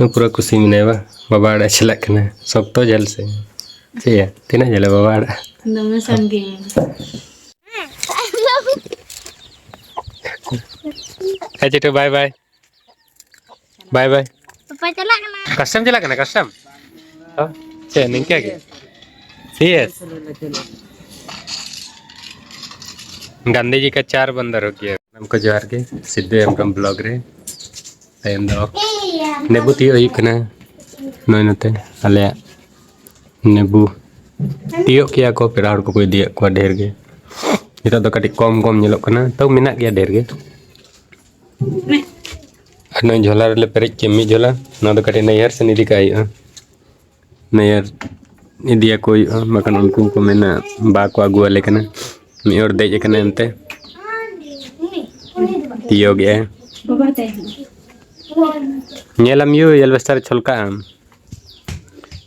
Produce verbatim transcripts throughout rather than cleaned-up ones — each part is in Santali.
ᱱᱩᱭ ᱯᱩᱨᱟᱹ ᱠᱩᱥᱤ ᱢᱮᱱᱟᱭᱟ ᱵᱟ, ᱵᱟᱵᱟ ᱚᱲᱟᱜ ᱮ ᱪᱟᱞᱟᱜ ᱠᱟᱱᱟ᱾ ᱥᱚᱠᱛᱚ ᱡᱷᱟᱹᱞ ᱥᱮ ᱪᱮᱫ ᱭᱟ? ᱛᱤᱱᱟᱹᱜ ᱡᱷᱟᱹᱞᱟ ᱵᱟᱵᱟ ᱚᱲᱟᱜ? ᱫᱚᱢᱮ ᱥᱟᱺᱜᱤᱧ᱾ ᱦᱮᱸ ᱪᱮᱴᱩ, ᱵᱟᱭ ᱵᱟᱭ᱾ ᱵᱟᱭ ᱵᱟᱭ᱾ ᱯᱟᱯᱟ ᱪᱟᱞᱟᱜ ᱠᱟᱱᱟ᱾ ᱠᱟᱥᱴᱚᱢ ᱪᱟᱞᱟᱜ ᱠᱟᱱᱟ, ᱠᱟᱥᱴᱚᱢ? ᱦᱚᱸ? ᱪᱮᱫ ᱱᱤᱝᱠᱟᱹ ᱜᱮ? C S? ᱜᱟᱱᱫᱷᱤ ᱡᱤ ᱠᱟ ᱪᱟᱨ ᱵᱚᱱᱫᱚᱨ ᱦᱳ ᱜᱮᱭᱟ᱾ ᱥᱟᱱᱟᱢ ᱠᱚ ᱡᱚᱦᱟᱨ ᱜᱮ, ᱥᱤᱫᱷᱩ ᱦᱮᱢᱵᱨᱚᱢ ᱵᱞᱚᱜ ᱨᱮ᱾ ᱛᱟᱭᱚᱢ ᱫᱚ ᱱᱮᱵᱩ ᱛᱤᱭᱳᱜ ᱦᱩᱭᱩᱜ ᱠᱟᱱᱟ᱾ ᱱᱚᱜᱼᱚᱭ ᱱᱚᱛᱮ ᱟᱞᱮᱭᱟᱜ ᱱᱮᱵᱩ ᱛᱤᱭᱳᱜ ᱠᱮᱭᱟ ᱠᱚ, ᱯᱮᱲᱟ ᱦᱚᱲ ᱠᱚᱠᱚ ᱤᱫᱤᱭᱮᱫ ᱠᱚᱣᱟ ᱰᱷᱮᱨ ᱜᱮ᱾ ᱱᱤᱛᱚᱜ ᱫᱚ ᱠᱟᱹᱴᱤᱡ ᱠᱚᱢ ᱠᱚᱢ ᱧᱮᱞᱚᱜ ᱠᱟᱱᱟ, ᱛᱟᱹᱣ ᱢᱮᱱᱟᱜ ᱜᱮᱭᱟ ᱰᱷᱮᱨ ᱜᱮ᱾ ᱟᱨ ᱱᱚᱜᱼᱚᱭ ᱡᱷᱚᱞᱟ ᱨᱮᱞᱮ ᱯᱮᱨᱮᱡ ᱠᱮᱫ ᱢᱤᱫ ᱡᱷᱚᱞᱟ, ᱱᱚᱣᱟ ᱫᱚ ᱠᱟᱹᱴᱤᱡ ᱱᱟᱹᱭᱦᱟᱹᱨ ᱥᱮᱱ ᱤᱫᱤ ᱠᱟᱜ ᱦᱩᱭᱩᱜᱼᱟ᱾ ᱱᱟᱹᱭᱦᱟᱹᱨ ᱤᱫᱤᱭᱟᱠᱚ ᱦᱩᱭᱩᱜᱼᱟ, ᱵᱟᱠᱷᱟᱱ ᱩᱱᱠᱩ ᱠᱚ ᱢᱮᱱᱟ ᱵᱟᱠᱚ ᱟᱹᱜᱩᱣᱟᱞᱮ ᱠᱟᱱᱟ᱾ ᱢᱤᱫ ᱦᱚᱲ ᱫᱮᱡ ᱟᱠᱟᱱᱟᱭ ᱮᱱᱛᱮ, ᱛᱤᱭᱳᱜᱮᱜᱼᱟᱭ᱾ ᱵᱟᱵᱟ ᱛᱟᱭ ᱦᱚᱸ᱾ ᱧᱮᱞᱟᱢ ᱭᱩ, ᱮᱞᱵᱮᱥᱴᱟᱨ ᱪᱷᱚᱞᱠᱟᱜ ᱟᱢ᱾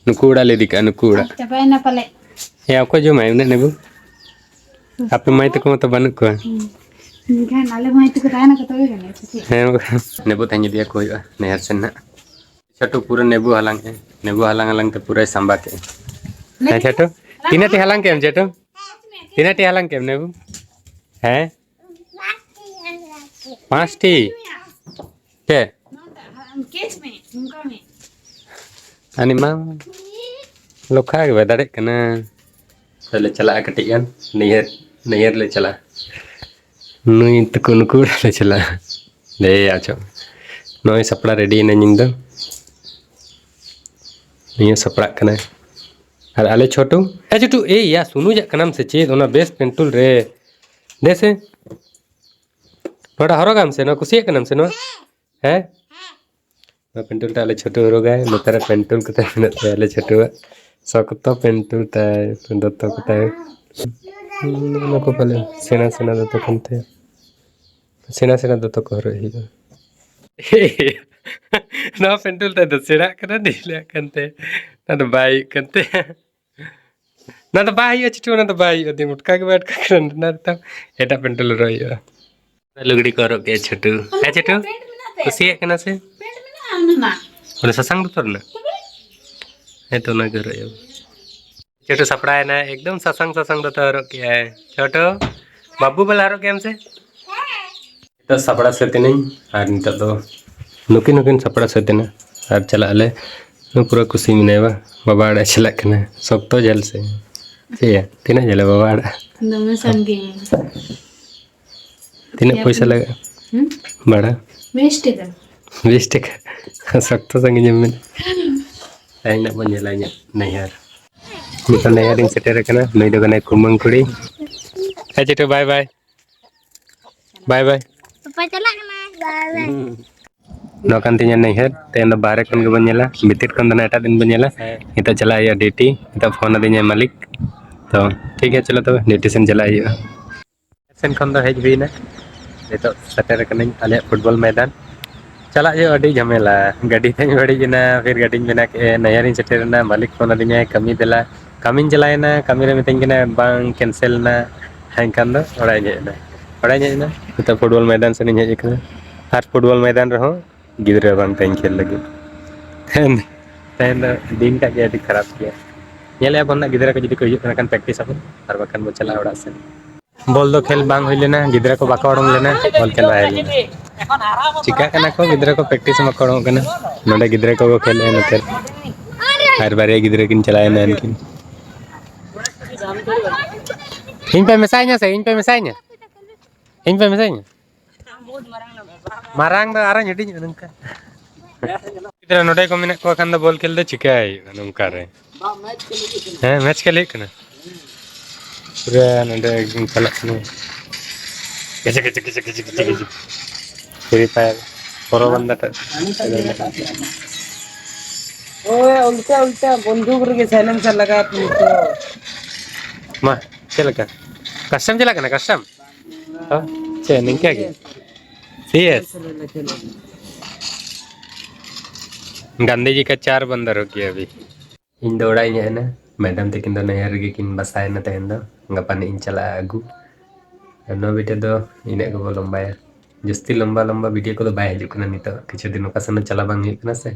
ᱱᱩᱠᱩ ᱚᱲᱟᱜ ᱞᱮ ᱤᱫᱤ ᱠᱟᱜᱼᱟ, ᱱᱩᱠᱩ ᱚᱲᱟᱜ᱾ ᱪᱟᱵᱟᱭᱮᱱᱟ ᱯᱟᱞᱮ᱾ ᱮ, ᱚᱠᱚᱭ ᱡᱚᱢᱟᱭ ᱩᱱᱟᱹᱜ ᱱᱮᱵᱩ? ᱟᱯᱮ ᱢᱟᱹᱭ ᱛᱟᱠᱚ ᱢᱟᱛᱚ ᱵᱟᱹᱱᱩᱜ ᱠᱚᱣᱟ᱾ ᱦᱩᱸ᱾ ᱢᱮᱱᱠᱷᱟᱱ ᱟᱞᱮ ᱢᱟᱹᱭ ᱛᱟᱠᱚ ᱛᱟᱦᱮᱱᱟ ᱠᱚ ᱛᱚᱵᱮ ᱜᱟᱱᱚᱜᱼᱟ, ᱥᱮ ᱪᱮᱫ? ᱦᱮᱸ, ᱵᱟᱠᱷᱟᱱ᱾ ᱱᱮᱵᱩ ᱛᱮᱦᱮᱧ ᱤᱫᱤᱭᱟᱠᱚ ᱦᱩᱭᱩᱜᱼᱟ ᱱᱟᱹᱭᱦᱟᱹᱨ ᱥᱮᱱ ᱱᱟᱜ᱾ ᱪᱷᱳᱴᱩ ᱯᱩᱨᱟᱹ ᱱᱮᱵᱩ ᱦᱟᱞᱟᱝ ᱮ, ᱱᱮᱵᱩ ᱦᱟᱞᱟᱝ ᱦᱟᱞᱟᱝ ᱛᱮ ᱯᱩᱨᱟᱹᱭ ᱥᱟᱢᱵᱟ ᱠᱮᱫ᱾ ᱦᱮᱸ ᱪᱷᱳᱴᱩ, ᱛᱤᱱᱟᱹᱜ ᱴᱤ ᱦᱟᱞᱟᱝ ᱠᱮᱫ ᱮᱢ ᱪᱷᱳᱴᱩ? ᱛᱤᱱᱟᱹᱜ ᱴᱤ ᱦᱟᱞᱟᱝ ᱠᱮᱫ ᱮᱢ ᱱᱮᱵᱩ? ᱦᱮᱸ? ᱯᱟᱸᱪ ᱴᱤ? ᱪᱮᱫ? ᱠᱮᱪ ᱢᱮ, ᱱᱚᱝᱠᱟ ᱢᱮ᱾ ᱟᱹᱱᱤᱡ ᱢᱟ ᱞᱚᱠᱷᱟ ᱜᱮ ᱵᱟᱭ ᱫᱟᱲᱮᱜ ᱠᱟᱱᱟ᱾ ᱛᱟᱦᱞᱮ ᱪᱟᱞᱟᱜᱼᱟ ᱠᱟᱹᱴᱤᱡ ᱜᱟᱱ, ᱱᱟᱹᱭᱦᱟᱹᱨ, ᱱᱟᱹᱭᱦᱟᱹᱨ ᱞᱮ ᱪᱟᱞᱟᱜᱼᱟ᱾ ᱱᱩᱭ ᱛᱟᱠᱚ ᱱᱩᱠᱩ ᱚᱲᱟᱜ ᱞᱮ ᱪᱟᱞᱟᱜᱼᱟ᱾ ᱫᱮ ᱟᱪᱚ᱾ ᱱᱚᱜᱼᱚᱭ ᱥᱟᱯᱲᱟᱣ ᱨᱮᱰᱤᱭᱮᱱᱟᱹᱧ ᱤᱧ ᱫᱚ᱾ ᱱᱩᱭ ᱦᱚᱸ ᱥᱟᱯᱲᱟᱜ ᱠᱟᱱᱟᱭ᱾ ᱟᱨ ᱟᱞᱮ ᱪᱷᱳᱴᱩ, ᱮ ᱪᱷᱳᱴᱩ, ᱮᱭ ᱭᱟ, ᱥᱩᱱᱩᱡᱟᱜ ᱠᱟᱱᱟᱢ ᱥᱮ ᱪᱮᱫ? ᱚᱱᱟ ᱵᱮᱥ ᱯᱮᱱᱴᱩᱞ ᱨᱮ᱾ ᱫᱮ ᱥᱮ᱾ ᱱᱚᱣᱟᱴᱟᱜ ᱦᱚᱨᱚᱜᱟᱢ ᱥᱮ? ᱱᱚᱣᱟ ᱠᱩᱥᱤᱭᱟᱜ ᱠᱟᱱᱟᱢ ᱥᱮ ᱱᱚᱣᱟ? ᱦᱮᱸ? ᱱᱚᱣᱟ ᱯᱮᱱᱴᱩᱞ ᱴᱟᱜ ᱟᱞᱮ ᱪᱷᱳᱴᱩ ᱦᱚᱨᱚᱜᱟᱭ, ᱱᱚᱛᱮ ᱨᱮ ᱯᱮᱱᱴᱩᱞ ᱠᱟᱛᱮ ᱢᱮᱱᱟᱜ ᱛᱟᱭᱟ ᱟᱞᱮ ᱪᱷᱳᱴᱩᱣᱟᱜ᱾ ᱥᱚᱠᱛᱚ ᱯᱮᱱᱴᱩᱞ ᱛᱟᱭ, ᱫᱚᱛᱚ ᱠᱚ ᱛᱟᱭ᱾ ᱱᱚᱣᱟ ᱠᱚ ᱯᱟᱞᱮ ᱥᱮᱬᱟ ᱥᱮᱬᱟ ᱫᱚᱛᱚ ᱠᱟᱱ ᱛᱟᱭᱟ᱾ ᱥᱮᱬᱟ ᱥᱮᱬᱟ ᱫᱚᱛᱚ ᱠᱚ ᱦᱚᱨᱚᱜ ᱦᱩᱭᱩᱜᱼᱟ᱾ ᱱᱚᱣᱟ ᱯᱮᱱᱴᱩᱞ ᱛᱟᱭ ᱫᱚ ᱥᱮᱬᱟᱜ ᱠᱟᱱᱟ, ᱰᱷᱤᱞᱟᱹᱜ ᱠᱟᱱ ᱛᱟᱭᱟ᱾ ᱱᱚᱣᱟ ᱫᱚ ᱵᱟᱭ ᱦᱩᱭᱩᱜ ᱠᱟᱱ ᱛᱟᱭᱟ᱾ ᱚᱱᱟ ᱫᱚ ᱵᱟᱭ ᱦᱩᱭᱩᱜᱼᱟ, ᱪᱷᱩᱴᱩ, ᱚᱱᱟ ᱫᱚ ᱵᱟᱭ ᱦᱩᱭᱩᱜᱼᱟ᱾ ᱫᱤ ᱢᱚᱴᱠᱟ ᱜᱮ ᱵᱟᱭ ᱟᱴᱠᱟᱜ ᱠᱟᱱᱟ, ᱚᱱᱟ ᱨᱮ ᱛᱟᱢ ᱮᱴᱟᱜ ᱯᱮᱱᱴᱩᱞ ᱦᱚᱨᱚᱜ ᱦᱩᱭᱩᱜᱼᱟ᱾ ᱞᱩᱜᱽᱲᱤ ᱠᱚ ᱦᱚᱨᱚᱜ ᱠᱮᱜᱼᱟ ᱪᱷᱩᱴᱩ᱾ ᱦᱮᱸ ᱪᱷᱩᱴᱩ? ᱯᱮᱱᱴ ᱢᱮᱱᱟᱜ ᱛᱟᱭᱟ᱾ ᱠᱩᱥᱤᱭᱟᱜ ᱠᱟᱱᱟ ᱥᱮ? ᱯᱮᱱᱴ ᱢᱮᱱᱟᱜᱼᱟ, ᱚᱱᱟ ᱢᱟ᱾ ᱚᱱᱟ ᱥᱟᱥᱟᱝ ᱫᱚᱛᱚ ᱨᱮᱱᱟᱜ? ᱦᱮᱸ ᱛᱚ, ᱚᱱᱟ ᱜᱮ ᱦᱚᱨᱚᱜ ᱮᱫᱟ᱾ ᱪᱷᱳᱴᱩ ᱥᱟᱯᱲᱟᱣ ᱮᱱᱟ, ᱮᱠᱫᱚᱢ ᱥᱟᱥᱟᱝ ᱥᱟᱥᱟᱝ ᱫᱚᱛᱚ ᱦᱚᱨᱚᱜ ᱠᱮᱜᱼᱟᱭ᱾ ᱪᱷᱳᱴᱩ, ᱵᱟᱹᱵᱩ ᱵᱟᱞᱟ ᱦᱚᱨᱚᱜ ᱠᱮᱜᱼᱟᱢ ᱥᱮ? ᱱᱤᱛᱚᱜ ᱥᱟᱯᱲᱟᱣ ᱥᱟᱹᱛ ᱮᱱᱟᱹᱧ, ᱟᱨ ᱱᱤᱛᱚᱜ ᱫᱚ ᱱᱩᱠᱤᱱ ᱦᱚᱸᱠᱤᱱ ᱥᱟᱯᱲᱟᱣ ᱥᱟᱹᱛ ᱮᱱᱟ, ᱟᱨ ᱪᱟᱞᱟᱜ ᱟᱞᱮ᱾ ᱱᱩᱭ ᱯᱩᱨᱟᱹ ᱠᱩᱥᱤ ᱢᱮᱱᱟᱭᱟ ᱵᱟ, ᱵᱟᱵᱟ ᱚᱲᱟᱜ ᱮ ᱪᱟᱞᱟᱜ ᱠᱟᱱᱟ᱾ ᱥᱚᱠᱛᱚ ᱡᱷᱟᱹᱞ ᱥᱮ᱾ ᱪᱮᱫ ᱭᱟ, ᱛᱤᱱᱟᱹᱜ ᱡᱷᱟᱹᱞᱟ ᱵᱟᱵᱟ ᱚᱲᱟᱜ? ᱫᱚᱢᱮ ᱥᱟᱺᱜᱤᱧ᱾ ᱛᱤᱱᱟᱹᱜ ᱯᱚᱭᱥᱟ ᱞᱟᱜᱟᱜᱼᱟ? ᱦᱩᱸ? ᱵᱷᱟᱲᱟ? ᱵᱤᱥ ᱴᱟᱠᱟ᱾ ᱵᱤᱥ ᱴᱟᱠᱟ? ᱥᱚᱠᱛᱚ ᱥᱟᱺᱜᱤᱧ ᱮᱢ ᱢᱮᱱ᱾ ᱛᱮᱦᱮᱧ ᱱᱟᱜ ᱵᱚᱱ ᱧᱮᱞᱟ ᱤᱧᱟᱹᱜ ᱱᱟᱹᱭᱦᱟᱹᱨ᱾ ᱱᱤᱛᱚᱜ ᱱᱟᱹᱭᱦᱟᱹᱨ ᱤᱧ ᱥᱮᱴᱮᱨ ᱟᱠᱟᱱᱟ᱾ ᱱᱩᱭ ᱫᱚ ᱠᱟᱱᱟᱭ ᱠᱩᱢᱟᱹᱝ ᱠᱩᱲᱤ᱾ ᱦᱮᱸ ᱪᱤᱴᱩ, ᱵᱟᱭ ᱵᱟᱭ᱾ ᱵᱟᱭ ᱵᱟᱭ᱾ ᱯᱟᱯᱟ ᱪᱟᱞᱟᱜ ᱠᱟᱱᱟ᱾ ᱵᱟᱭ ᱵᱟᱭ᱾ ᱱᱚᱣᱟ ᱠᱟᱱ ᱛᱤᱧᱟ ᱱᱟᱹᱭᱦᱟᱹᱨ᱾ ᱛᱮᱦᱮᱧ ᱫᱚ ᱵᱟᱦᱨᱮ ᱠᱷᱚᱱ ᱜᱮᱵᱚᱱ ᱧᱮᱞᱟ, ᱵᱷᱤᱛᱤᱨ ᱠᱷᱚᱱ ᱫᱚ ᱱᱟᱜ ᱮᱴᱟᱜ ᱫᱤᱱ ᱵᱚᱱ ᱧᱮᱞᱟ᱾ ᱦᱮᱸ᱾ ᱱᱤᱛᱚᱜ ᱪᱟᱞᱟᱜ ᱦᱩᱭᱩᱜᱼᱟ ᱰᱤᱭᱩᱴᱤ᱾ ᱱᱤᱛᱚᱜ ᱯᱷᱳᱱ ᱟᱹᱫᱤᱧᱟᱭ ᱢᱟᱹᱞᱤᱠ᱾ ᱛᱚ ᱴᱷᱤᱠ ᱜᱮᱭᱟ, ᱪᱚᱞᱚ ᱛᱚᱵᱮ ᱰᱤᱭᱩᱴᱤ ᱥᱮᱱ ᱪᱟᱞᱟᱜ ᱦᱩᱭᱩᱜᱼᱟ᱾ ᱥᱮᱱ ᱠᱷᱚᱱ ᱫᱚ ᱦᱮᱡ ᱦᱩᱭᱱᱟ᱾ ᱱᱤᱛᱚᱜ ᱥᱮᱴᱮᱨ ᱟᱠᱟᱱᱟᱹᱧ ᱟᱞᱮᱭᱟᱜ ᱯᱷᱩᱴᱵᱚᱞ ᱢᱚᱭᱫᱟᱱ᱾ ᱪᱟᱞᱟᱜ ᱦᱩᱭᱩᱜᱼᱟ, ᱟᱹᱰᱤ ᱡᱷᱟᱢᱮᱞᱟ᱾ ᱜᱟᱹᱰᱤ ᱛᱤᱧ ᱵᱟᱹᱲᱤᱡ ᱮᱱᱟ, ᱯᱷᱤᱨ ᱜᱟᱹᱰᱤᱧ ᱵᱮᱱᱟᱣ ᱠᱮᱫᱼᱟ, ᱱᱟᱹᱭᱦᱟᱹᱨᱤᱧ ᱥᱮᱴᱮᱨ ᱮᱱᱟ, ᱢᱟᱹᱞᱤᱠ ᱯᱷᱳᱱ ᱟᱹᱫᱤᱧᱟᱭ, ᱠᱟᱹᱢᱤ ᱫᱮᱞᱟ᱾ ᱠᱟᱹᱢᱤᱧ ᱪᱟᱞᱟᱣᱮᱱᱟ, ᱠᱟᱹᱢᱤ ᱨᱮ ᱢᱤᱛᱟᱹᱧ ᱠᱟᱱᱟ ᱵᱟᱝ, ᱠᱮᱱᱥᱮᱞ ᱮᱱᱟ᱾ ᱮᱱᱠᱷᱟᱱ ᱫᱚ ᱚᱲᱟᱜ ᱤᱧ ᱦᱮᱡ ᱮᱱᱟ᱾ ᱚᱲᱟᱜ ᱤᱧ ᱦᱮᱡ ᱮᱱᱟ, ᱱᱤᱛᱚᱜ ᱯᱷᱩᱴᱵᱚᱞ ᱢᱚᱭᱫᱟᱱ ᱥᱮᱫ ᱤᱧ ᱦᱮᱡ ᱟᱠᱟᱱᱟ᱾ ᱟᱨ ᱯᱷᱩᱴᱵᱚᱞ ᱢᱚᱭᱫᱟᱱ ᱨᱮᱦᱚᱸ ᱜᱤᱫᱽᱨᱟᱹ ᱵᱟᱝ ᱛᱟᱦᱮᱸᱧ ᱠᱷᱮᱞ ᱞᱟᱹᱜᱤᱫ᱾ ᱛᱮᱦᱮᱧ, ᱛᱮᱦᱮᱧ ᱫᱚ ᱫᱤᱱ ᱴᱟᱜ ᱜᱮ ᱟᱹᱰᱤ ᱠᱷᱟᱨᱟᱯ ᱜᱮᱭᱟ᱾ ᱧᱮᱞᱮᱫᱼᱟ ᱵᱚᱱ ᱱᱟᱜ ᱜᱤᱫᱽᱨᱟᱹ ᱠᱚ ᱡᱩᱫᱤ ᱠᱚ ᱦᱤᱡᱩᱜ ᱠᱟᱱ ᱠᱷᱟᱱ ᱯᱨᱮᱠᱴᱤᱥ ᱟᱵᱚᱱ, ᱟᱨ ᱵᱟᱠᱷᱟᱱ ᱵᱚᱱ ᱪᱟᱞᱟᱜᱼᱟ ᱚᱲᱟᱜ ᱥᱮᱫ᱾ ᱵᱚᱞ ᱫᱚ ᱠᱷᱮᱞ ᱵᱟᱝ ᱦᱩᱭ ᱞᱮᱱᱟ, ᱜᱤᱫᱽᱨᱟᱹ ᱠᱚ ᱵᱟᱠᱚ ᱩᱰᱩᱝ ᱞᱮᱱᱟ, ᱵᱚᱞ ᱠᱷᱮᱞ ᱵᱟᱭ ᱦᱩᱭ ᱞᱮᱱᱟ᱾ ᱪᱤᱠᱟᱹᱜ ᱠᱟᱱᱟ ᱠᱚ ᱜᱤᱫᱽᱨᱟᱹ ᱠᱚ, ᱯᱨᱮᱠᱴᱤᱥ ᱦᱚᱸ ᱵᱟᱠᱚ ᱩᱰᱩᱝᱚᱜ ᱠᱟᱱᱟ᱾ ᱱᱚᱰᱮ ᱜᱤᱫᱽᱨᱟᱹ ᱠᱚᱠᱚ ᱠᱷᱮᱞᱮᱫᱼᱟ ᱱᱚᱛᱮ ᱨᱮ᱾ ᱟᱨ ᱵᱟᱨᱭᱟ ᱜᱤᱫᱽᱨᱟᱹ ᱠᱤᱱ ᱪᱟᱞᱟᱣᱮᱱᱟ ᱩᱱᱠᱤᱱ᱾ ᱤᱧ ᱯᱮ ᱢᱮᱥᱟᱧᱟ ᱥᱮ ᱤᱧ ᱯᱮ ᱢᱮᱥᱟᱧᱟ? ᱤᱧ ᱯᱮ ᱢᱮᱥᱟᱧᱟ? ᱢᱟᱨᱟᱝ ᱫᱚ ᱟᱨᱚᱧ ᱦᱩᱰᱤᱧᱚᱜᱼᱟ ᱱᱚᱝᱠᱟ᱾ ᱜᱤᱫᱽᱨᱟᱹ ᱱᱚᱰᱮ ᱠᱚ ᱢᱮᱱᱟᱜ ᱠᱚᱣᱟ ᱠᱷᱟᱱ ᱫᱚ ᱵᱚᱞ ᱠᱷᱮᱞ ᱫᱚ ᱪᱤᱠᱟᱹᱭ ᱦᱩᱭᱩᱜᱼᱟ ᱱᱚᱝᱠᱟ ᱨᱮ? ᱦᱮᱸ, ᱢᱮᱪ ᱠᱷᱮᱞ ᱦᱩᱭᱩᱜ ᱠᱟᱱᱟ᱾ ᱯᱩᱨᱟᱹ ᱱᱚᱰᱮ ᱮᱠᱫᱚᱢ ᱪᱟᱞᱟᱜ ᱠᱟᱱᱟ᱾ ᱠᱤᱪᱤ, ᱠᱤᱪᱤ, ᱠᱤᱪᱤ, ᱠᱤᱪᱤ, ᱠᱤᱪᱤ, ᱠᱤᱪᱤ᱾ Free Fire, ᱯᱚᱨᱚ ᱵᱟᱱᱫᱟ ᱴᱟᱜ᱾ ᱳᱭ ᱩᱞᱴᱟ ᱩᱞᱴᱟ ᱵᱚᱱᱫᱩᱠ ᱨᱮᱜᱮ silencer ᱞᱟᱜᱟᱣ ᱛᱟᱢᱟ ᱛᱚ᱾ ᱢᱟ, ᱪᱮᱫ ᱞᱮᱠᱟ? Custom ᱪᱟᱞᱟᱜ ᱠᱟᱱᱟ, custom? ᱦᱚᱸ? ᱪᱮᱫ, ᱱᱤᱝᱠᱟ ᱜᱮ? CS? गांधी जी का चार बंदर हो गया अभी। ᱤᱧ ᱫᱚ ᱚᱲᱟᱜ ᱤᱧ ᱦᱮᱡ ᱮᱱᱟ᱾ ᱢᱮᱰᱟᱢ ᱛᱟᱹᱠᱤᱱ ᱫᱚ ᱱᱟᱹᱭᱦᱟᱹᱨ ᱨᱮᱜᱮ ᱠᱤᱱ ᱵᱟᱥᱟᱭᱮᱱᱟ ᱛᱮᱦᱮᱧ ᱫᱚ᱾ ᱜᱟᱯᱟ ᱱᱟᱜ ᱤᱧ ᱪᱟᱞᱟᱜᱼᱟ ᱟᱹᱜᱩ᱾ ᱟᱨ ᱱᱚᱣᱟ video ᱫᱚ ᱤᱱᱟᱹᱜ ᱜᱮᱵᱚ ᱞᱚᱢᱵᱟᱭᱟ᱾ ᱡᱟᱹᱥᱛᱤ ᱞᱚᱢᱵᱟ ᱞᱚᱢᱵᱟ video ᱠᱚᱫᱚ ᱵᱟᱭ ᱦᱤᱡᱩᱜ ᱠᱟᱱᱟ ᱱᱤᱛᱚᱜ᱾ ᱠᱤᱪᱷᱩ ᱫᱤᱱ ᱚᱠᱟ ᱥᱮᱱ ᱦᱚᱸ ᱪᱟᱞᱟᱣ ᱵᱟᱝ ᱦᱩᱭᱩᱜ ᱠᱟᱱᱟ ᱥᱮ᱾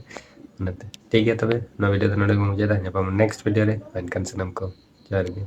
ᱚᱱᱟᱛᱮ ᱴᱷᱤᱠ ᱜᱮᱭᱟ, ᱛᱚᱵᱮ ᱱᱚᱣᱟ ᱵᱷᱤᱰᱤᱭᱳ ᱫᱚ ᱱᱚᱰᱮ ᱜᱮᱵᱚᱱ ᱢᱩᱪᱟᱹᱫᱟ᱾ ᱧᱟᱯᱟᱢ ᱱᱮᱠᱥᱴ ᱵᱷᱤᱰᱤᱭᱳ ᱨᱮ᱾ ᱢᱟ ᱮᱱᱠᱷᱟᱱ ᱥᱟᱱᱟᱢ ᱠᱚ ᱡᱚᱦᱟᱨ ᱜᱮ᱾